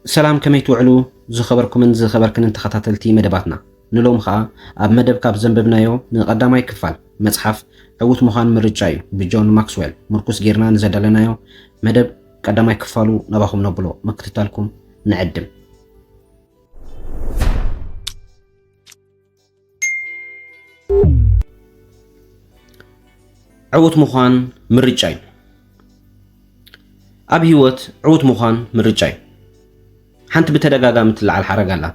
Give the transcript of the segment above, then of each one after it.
ሰላም፣ ከመይ ትውዕሉ ዝኸበርኩምን ዝኸበርክንን ተኸታተልቲ መደባትና? ንሎም ኸኣ ኣብ መደብ ካብ ዘንበብናዮ ንቐዳማይ ክፋል መጽሓፍ ዕዉት ምዃን ምርጫ እዩ ብጆን ማክስዌል ምርኩስ ጌርና ንዘዳለናዮ መደብ ቀዳማይ ክፋሉ ናባኹም ነብሎ። ምክትታልኩም ንዕድም። ዕዉት ምዃን ምርጫ እዩ። ኣብ ህይወት ዕዉት ምዃን ምርጫ እዩ። ሓንቲ ብተደጋጋሚ ትለዓል ሓረግ ኣላ።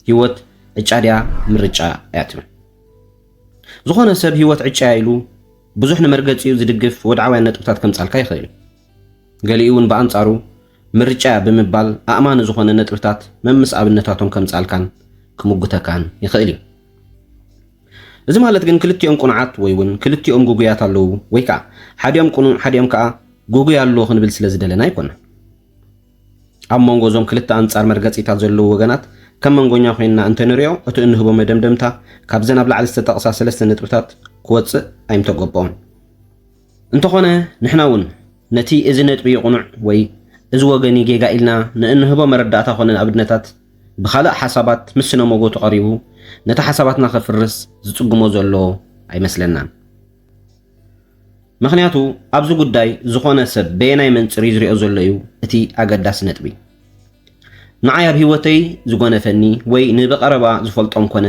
ህይወት ዕጫ ድያ ምርጫ እያ ትብል። ዝኾነ ሰብ ህይወት ዕጫ እያ ኢሉ ብዙሕ ንመርገጺኡ ዝድግፍ ወድዓውያን ነጥብታት ከምጻልካ ይኽእል እዩ። ገሊኡ እውን ብኣንጻሩ ምርጫ እያ ብምባል ኣእማኒ ዝኾነ ነጥብታት መምስ ኣብነታቶም ከምጻልካን ክምጉተካን ይኽእል እዩ። እዚ ማለት ግን ክልቲኦም ቅኑዓት ወይ እውን ክልቲኦም ግጉያት ኣለዉ ወይ ከዓ ሓዲኦም ቅኑዕ ሓዲኦም ከዓ ግጉይ ኣሎ ክንብል ስለ ዝደለና ኣይኮነን። ኣብ መንጎ እዞም ክልተ ኣንጻር መርገጺታት ዘለዉ ወገናት ከም መንጎኛ ኮይንና እንተንሪኦ እቲ እንህቦ መደምደምታ ካብዘን ኣብ ላዕሊ ዝተጠቕሳ ሰለስተ ነጥብታት ክወጽእ ኣይምተገበኦን። እንተኾነ ንሕና እውን ነቲ እዚ ነጥቢ እዩ ቅኑዕ ወይ እዚ ወገን እዩ ጌጋ ኢልና ንእንህቦ መረዳእታ ኮነ ኣብነታት ብኻልእ ሓሳባት ምስ ስነ ሞጎቱ ቀሪቡ ነቲ ሓሳባትና ከፍርስ ዝጽግሞ ዘሎ ኣይመስለናን። ምኽንያቱ ኣብዚ ጉዳይ ዝኾነ ሰብ በየናይ መንጽር እዩ ዝሪኦ ዘሎ እዩ እቲ ኣገዳሲ ነጥቢ። ንዓይ ኣብ ህይወተይ ዝጎነፈኒ ወይ ንብቐረባ ዝፈልጦም ኮነ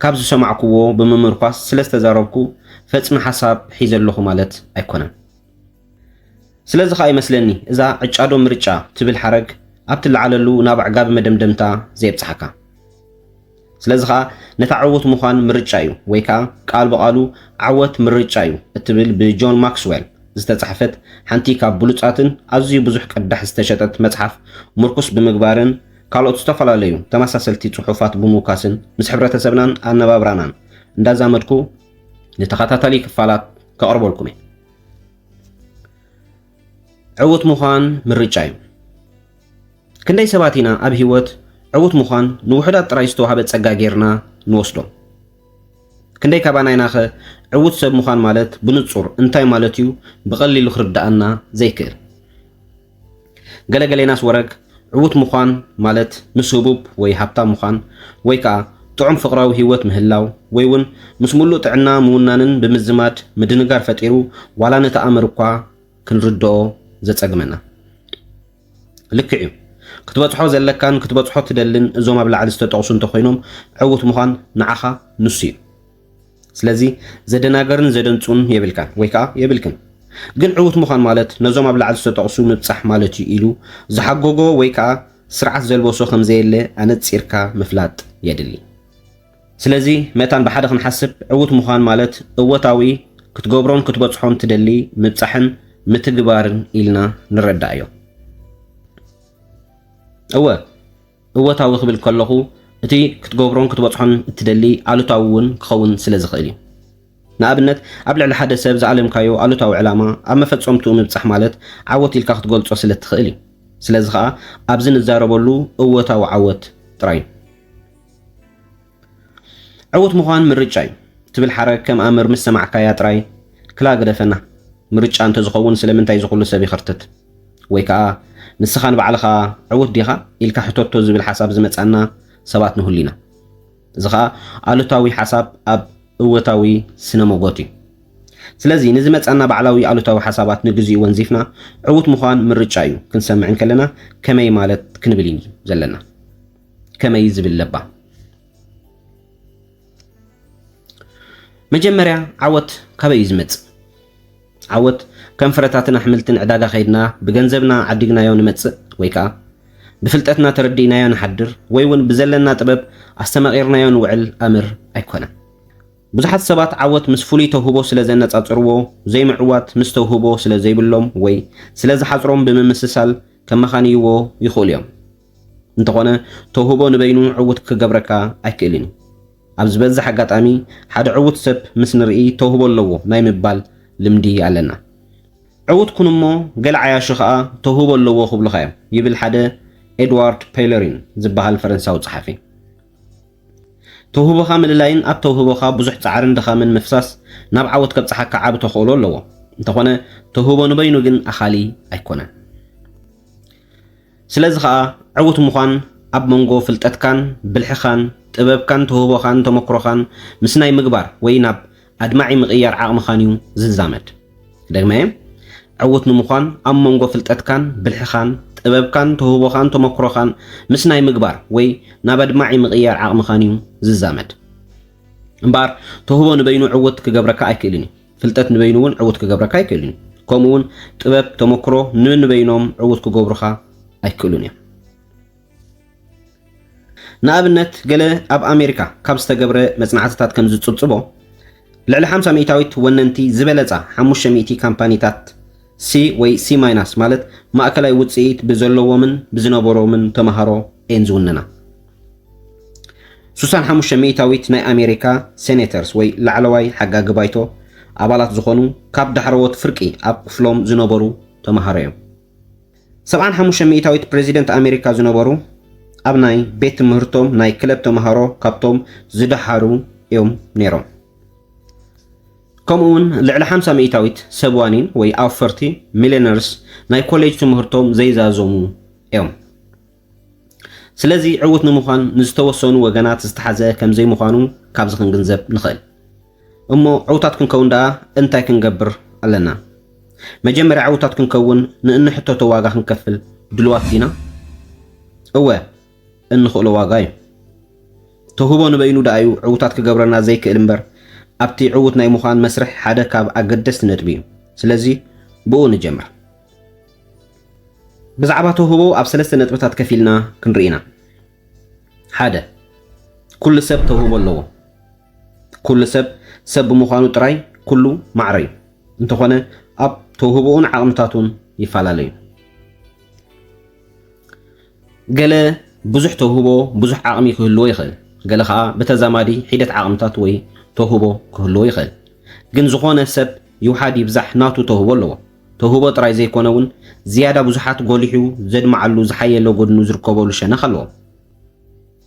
ካብ ዝሰማዕኩዎ ብምምርኳስ ስለ ዝተዛረብኩ ፈጽሚ ሓሳብ ሒዘ ኣለኹ ማለት ኣይኮነን። ስለዚ ኸኣ ይመስለኒ እዛ ዕጫዶ ምርጫ ትብል ሓረግ ኣብ ትለዓለሉ ናብ ኣዕጋቢ መደምደምታ ዘየብጽሓካ። ስለዚ ኸኣ ነታ ዕዉት ምዃን ምርጫ እዩ ወይ ከኣ ቃል ብቓሉ ዓወት ምርጫ እዩ እትብል ብጆን ማክስዌል ዝተጻሕፈት ሓንቲ ካብ ብሉጻትን ኣዝዩ ብዙሕ ቅዳሕ ዝተሸጠት መጽሓፍ ምርኩስ ብምግባርን ካልኦት ዝተፈላለዩ ተመሳሰልቲ ጽሑፋት ብምውካስን ምስ ሕብረተሰብናን ኣነባብራናን እንዳዛመድኩ ንተኸታታሊ ክፋላት ከቕርበልኩም እየ። ዕዉት ምዃን ምርጫ እዩ። ክንደይ ሰባት ኢና ኣብ ህይወት ዕዉት ምዃን ንውሑዳት ጥራይ ዝተዋህበ ጸጋ ጌርና ንወስዶ? ክንደይ ካባና ኢናኸ ዕዉት ሰብ ምዃን ማለት ብንጹር እንታይ ማለት እዩ ብቐሊሉ ክርድኣና ዘይክእል? ገለገሌናስ ወረግ ዕዉት ምዃን ማለት ምስ ህቡብ ወይ ሃብታም ምዃን ወይ ከኣ ጥዑም ፍቕራዊ ህይወት ምህላው ወይ እውን ምስ ምሉእ ጥዕና ምውናንን ብምዝማድ ምድንጋር ፈጢሩ ዋላ ነቲ ኣምር እኳ ክንርድኦ ዘጸግመና። ልክዕ እዩ። ክትበጽሖ ዘለካን ክትበጽሖ ትደልን እዞም ኣብ ላዕሊ ዝተጠቕሱ እንተኾይኖም ዕዉት ምዃን ንዓኻ ንሱ እዩ። ስለዚ ዘደናገርን ዘደንጹን የብልካን ወይ ከኣ የብልክን። ግን ዕዉት ምዃን ማለት ነዞም ኣብ ላዕሊ ዝተጠቕሱ ምብጻሕ ማለት እዩ ኢሉ ዝሓጎጎ ወይ ከኣ ስርዓት ዘልበሶ ከም ዘየለ ኣነጺርካ ምፍላጥ የድሊ። ስለዚ መታን ብሓደ ክንሓስብ ዕዉት ምዃን ማለት እወታዊ ክትገብሮን ክትበጽሖን ትደሊ ምብጻሕን ምትግባርን ኢልና ንረዳእዮ። እወ እወታዊ ክብል ከለኹ እቲ ክትገብሮን ክትበጽሖን እትደሊ ኣሉታዊ እውን ክኸውን ስለ ዝኽእል እዩ። ንኣብነት ኣብ ልዕሊ ሓደ ሰብ ዝኣለምካዮ ኣሉታዊ ዕላማ ኣብ መፈጸምትኡ ምብጻሕ ማለት ዓወት ኢልካ ክትገልጾ ስለ እትኽእል እዩ። ስለዚ ኸኣ ኣብዚ ንዛረበሉ እወታዊ ዓወት ጥራይ እዩ። ዕዉት ምዃን ምርጫ እዩ ትብል ሓረግ ከም ኣምር ምስ ሰማዕካያ ጥራይ ክላ ግደፈና። ምርጫ እንተዝኸውን ስለምንታይ እዚ ኩሉ ሰብ ይኸርትት? ወይ ከኣ ንስኻ ንባዕልኻ ዕዉት ዲኻ ኢልካ ሕተቶ ዝብል ሓሳብ ዝመጻና ሰባት ንህሉ ኢና። እዚ ኸኣ ኣሉታዊ ሓሳብ ኣብ እወታዊ ስነ ሞጎት እዩ። ስለዚ ንዝመጻና ባዕላዊ ኣሉታዊ ሓሳባት ንግዚኡ ወንዚፍና ዕዉት ምዃን ምርጫ እዩ ክንሰምዕ እንከለና ከመይ ማለት ክንብል እዩ ዘለና። ከመይ ዝብል ለባ። መጀመርያ ዓወት ካበይ እዩ ዝመጽእ? ዓወት ከም ፍረታትን ኣሕምልትን ዕዳጋ ከይድና ብገንዘብና ዓዲግናዮ ንመጽእ ወይ ከኣ ብፍልጠትና ተረዲእናዮ ንሓድር ወይ እውን ብዘለና ጥበብ ኣስተማቒርናዮ ንውዕል ኣምር ኣይኮነን። ብዙሓት ሰባት ዓወት ምስ ፍሉይ ተውህቦ ስለ ዘነጻጽርዎ ዘይምዕዋት ምስ ተውህቦ ስለ ዘይብሎም ወይ ስለ ዝሓጽሮም ብምምስሳል ከመኻንይዎ ይኽእሉ እዮም። እንተኾነ ተውህቦ ንበይኑ ዕዉት ክገብረካ ኣይክእልን እዩ። ኣብ ዝበዝሕ ኣጋጣሚ ሓደ ዕዉት ሰብ ምስ ንርኢ ተውህቦ ኣለዎ ናይ ምባል ልምዲ ኣለና። ዕዉት ኩን እሞ ገለ ዓያሹ ኸኣ ተውህቦ ኣለዎ ክብሉኻ እዮም ይብል ሓደ ኤድዋርድ ፔለሪን ዝበሃል ፈረንሳዊ ጸሓፊ። ተውህቦኻ ምልላይን ኣብ ተውህቦኻ ብዙሕ ጻዕርን ድኻምን ምፍሳስ ናብ ዓወት ከብጽሓካ ዓቢ ተኽእሎ ኣለዎ። እንተኾነ ተውህቦ ንበይኑ ግን ኣኻሊ ኣይኮነን። ስለዚ ኸኣ ዕዉት ምዃን ኣብ መንጎ ፍልጠትካን ብልሕኻን ጥበብካን ተውህቦኻን ተመክሮኻን ምስናይ ምግባር ወይ ናብ ኣድማዒ ምቕያር ዓቕምኻን እዩ ዝዛመድ። ክደግመ እየ። ዕዉት ንምዃን ኣብ መንጎ ፍልጠትካን ብልሕኻን ጥበብካን ተውህቦኻን ተመክሮኻን ምስናይ ምግባር ወይ ናብ ኣድማዒ ምቕያር ዓቕምኻን እዩ ዝዛመድ። እምበኣር ተውህቦ ንበይኑ ዕዉት ክገብረካ ኣይክእልን እዩ። ፍልጠት ንበይኑ እውን ዕዉት ክገብረካ ኣይክእልን እዩ። ከምኡ እውን ጥበብ፣ ተመክሮ ንንበይኖም ዕዉት ክገብሩኻ ኣይክእሉን እዮም። ንኣብነት፣ ገለ ኣብ ኣሜሪካ ካብ ዝተገብረ መጽናዕትታት ከም ዝጽብጽቦ፣ ልዕሊ ሓምሳ ሚእታዊት ወነንቲ ዝበለጻ ሓሙሽተ ሚእቲ ካምፓኒታት ሲ ወይ ሲ ማይናስ ማለት ማእከላይ ውጽኢት ብዘለዎምን ብዝነበሮምን ተመሃሮ እየን ዝውንና። ሱሳን ሓሙሽተ ሚእታዊት ናይ ኣሜሪካ ሴኔተርስ ወይ ላዕለዋይ ሓጋጊ ባይቶ ኣባላት ዝኾኑ ካብ ዳሕረዎት ፍርቂ ኣብ ክፍሎም ዝነበሩ ተመሃሮ እዮም። ሰብዓን ሓሙሽተ ሚእታዊት ፕሬዚደንት ኣሜሪካ ዝነበሩ ኣብ ናይ ቤት ትምህርቶም ናይ ክለብ ተመሃሮ ካብቶም ዝደሓሩ እዮም ነይሮም። ከምኡ እውን ልዕሊ ሓምሳ ሚእታዊት ሰብ ዋኒን ወይ ኣውፈርቲ ሚሊዮነርስ ናይ ኮሌጅ ትምህርቶም ዘይዛዘሙ እዮም። ስለዚ ዕዉት ንምዃን ንዝተወሰኑ ወገናት ዝተሓዘ ከም ዘይምዃኑ ካብዚ ክንግንዘብ ንኽእል። እሞ ዕዉታት ክንከውን ደኣ እንታይ ክንገብር ኣለና? መጀመርያ ዕዉታት ክንከውን ንእንሕተቶ ዋጋ ክንከፍል ድልዋት ዲና? እወ፣ እንኽእሎ ዋጋ እዩ። ተውህቦ ንበይኑ ደኣ እዩ ዕዉታት ክገብረና ዘይክእል እምበር፣ ኣብቲ ዕዉት ናይ ምዃን መስርሕ ሓደ ካብ ኣገደስቲ ነጥቢ እዩ። ስለዚ ብኡ ንጀምር። ብዛዕባ ተውህቦ ኣብ ሰለስተ ነጥብታት ከፊልና ክንርኢ ኢና። ሓደ፣ ኩሉ ሰብ ተውህቦ ኣለዎ። ኩሉ ሰብ ሰብ ብምዃኑ ጥራይ ኩሉ ማዕረ እዩ። እንተኾነ ኣብ ተውህቦኡን ዓቕምታቱን ይፈላለ እዩ። ገለ ብዙሕ ተውህቦ፣ ብዙሕ ዓቕሚ ክህልዎ ይኽእል። ገለ ኸኣ ብተዛማዲ ሒደት ዓቕምታት ወይ ተውህቦ ክህልዎ ይኽእል። ግን ዝኾነ ሰብ ይውሓድ ይብዛሕ ናቱ ተውህቦ ኣለዎ። ተውህቦ ጥራይ ዘይኮነ እውን ዝያዳ ብዙሓት ጎሊሑ ዘድምዓሉ ዝሓየለ ጎድኑ ዝርከበሉ ሸነኽ ኣለዎ።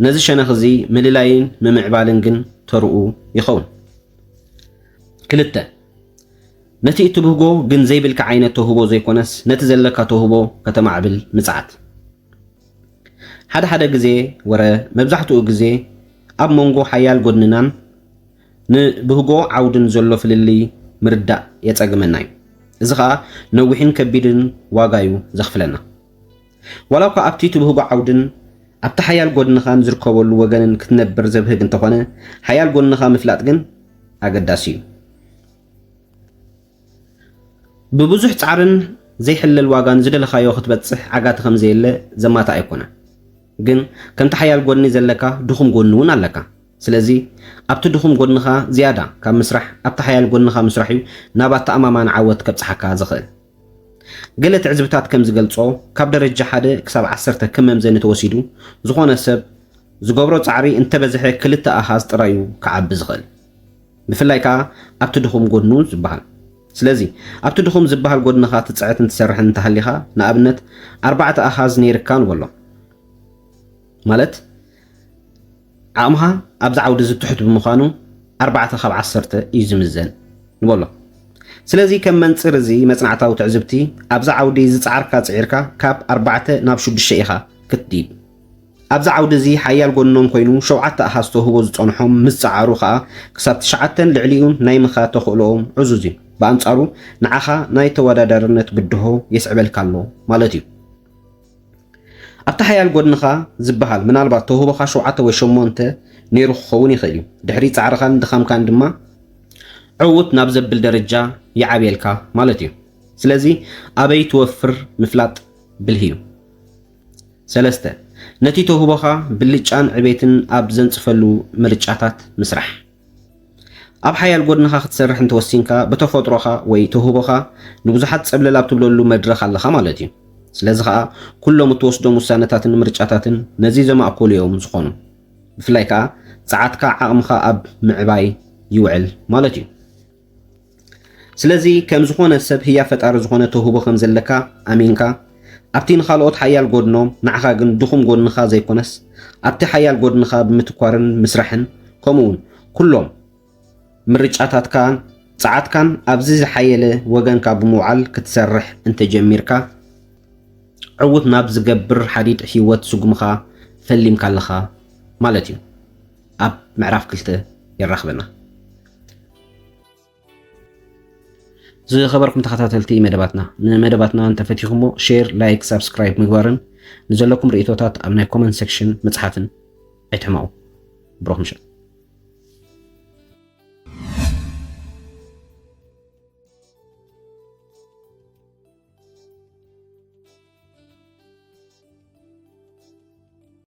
ነዚ ሸነኽ እዚ ምልላይን ምምዕባልን ግን ተርኡ ይኸውን። ክልተ፣ ነቲ እትብህጎ ግን ዘይብልካ ዓይነት ተውህቦ ዘይኮነስ ነቲ ዘለካ ተውህቦ ከተማዕብል ምጽዓት። ሓደ ሓደ ግዜ ወረ መብዛሕትኡ ግዜ ኣብ መንጎ ሓያል ጎድንናን ንብህጎ ዓውድን ዘሎ ፍልልይ ምርዳእ የጸግመና እዩ። እዚ ኸኣ ነዊሕን ከቢድን ዋጋ እዩ ዘኽፍለና። ዋላ እኳ ኣብቲ ትብህጎ ዓውድን ኣብቲ ሓያል ጎድንኻን ዝርከበሉ ወገንን ክትነብር ዘብህግ እንተኾነ፣ ሓያል ጎንኻ ምፍላጥ ግን ኣገዳሲ እዩ። ብብዙሕ ጻዕርን ዘይሕለል ዋጋን ዝደለኻዮ ክትበጽሕ ዓጋቲ ከም ዘየለ ዘማትእ ኣይኮነን። ግን ከምቲ ሓያል ጎድኒ ዘለካ ድኹም ጎድኒ እውን ኣለካ። ስለዚ ኣብቲ ድኹም ጎድንኻ ዝያዳ ካብ ምስራሕ ኣብቲ ሓያል ጎድንኻ ምስራሕ እዩ ናብ ኣተኣማማኒ ዓወት ከብጽሓካ ዝኽእል። ገለ ትዕዝብታት ከም ዝገልጾ ካብ ደረጃ ሓደ ክሳብ ዓሰርተ ከም መምዘኒ ተወሲዱ ዝኾነ ሰብ ዝገብሮ ጻዕሪ እንተበዝሐ ክልተ ኣሃዝ ጥራይ እዩ ክዓቢ ዝኽእል። ብፍላይ ከኣ ኣብቲ ድኹም ጎድኑ ዝበሃል። ስለዚ ኣብቲ ድኹም ዝበሃል ጎድንኻ ትጽዕትን ትሰርሕን እንተሃሊኻ፣ ንኣብነት ኣርባዕተ ኣሃዝ ነይርካ ንበሎ። ማለት ዓቕምኻ ኣብዚ ዓውዲ እዚ ትሑት ብምዃኑ ኣርባዕተ ካብ ዓሰርተ እዩ ዝምዘን ንበሎ። ስለዚ ከም መንጽር እዚ መጽናዕታዊ ትዕዝብቲ ኣብዚ ዓውዲ ዝጸዓርካ ጽዒርካ ካብ ኣርባዕተ ናብ ሽዱሽተ ኢኻ ክትድይብ። ኣብዚ ዓውዲ እዚ ሓያል ጎኖም ኮይኑ ሸውዓተ ኣሃዝ ተውህቦ ዝጸንሖም ምስ ጸዓሩ ከኣ ክሳብ ትሽዓተን ልዕሊኡን ናይ ምኻድ ተኽእሎኦም ዕዙዝ እዩ። ብኣንጻሩ ንዓኻ ናይ ተወዳዳርነት ብድሆ የስዕበልካ ኣሎ ማለት እዩ። ኣብቲ ሓያል ጎድንኻ ዝበሃል ምናልባት ተውህቦኻ ሸውዓተ ወይ ሸሞንተ ነይሩ ክኸውን ይኽእል እዩ። ድሕሪ ጻዕርኻን ድኻምካን ድማ ዕዉት ናብ ዘብል ደረጃ ይዓብየልካ ማለት እዩ። ስለዚ ኣበይ ትወፍር ምፍላጥ ብልሂ እዩ። ሰለስተ፣ ነቲ ተውህቦኻ ብልጫን ዕቤትን ኣብ ዘንጽፈሉ ምርጫታት ምስራሕ። ኣብ ሓያል ጎድንኻ ክትሰርሕ እንተወሲንካ፣ ብተፈጥሮኻ ወይ ተውህቦኻ ንብዙሓት ጸብለል ኣብ ትብለሉ መድረኽ ኣለኻ ማለት እዩ። ስለዚ ኸኣ፣ ኩሎም እትወስዶም ውሳነታትን ምርጫታትን ነዚ ዘማእከሉ እዮም ዝኾኑ። ብፍላይ ከኣ፣ ጸዓትካ ዓቕምኻ ኣብ ምዕባይ ይውዕል ማለት እዩ። ስለዚ ከም ዝኾነ ሰብ ህያብ ፈጣሪ ዝኾነ ተውህቦ ከም ዘለካ ኣሚንካ፣ ኣብቲ ንኻልኦት ሓያል ጎድኖም ንዓኻ ግን ድኹም ጎድንኻ ዘይኮነስ፣ ኣብቲ ሓያል ጎድንኻ ብምትኳርን ምስራሕን፣ ከምኡ እውን ኩሎም ምርጫታትካን ጸዓትካን ኣብዚ ዝሓየለ ወገንካ ብምውዓል ክትሰርሕ እንተጀሚርካ፣ ዕውት ናብ ዝገብር ሓዲድ ህይወት ስጉምኻ ፈሊምካ ኣለኻ ማለት እዩ። ኣብ ምዕራፍ ክልተ የራኽበና። ዝኸበርኩም ተኸታተልቲ መደባትና፣ ንመደባትና እንተፈቲኹሞ ሼር፣ ላይክ፣ ሳብስክራይብ ምግባርን ንዘለኩም ርእይቶታት ኣብ ናይ ኮመንት ሴክሽን ምጽሓፍን ኣይትሕመቑ። ብሩኽ ምሸት።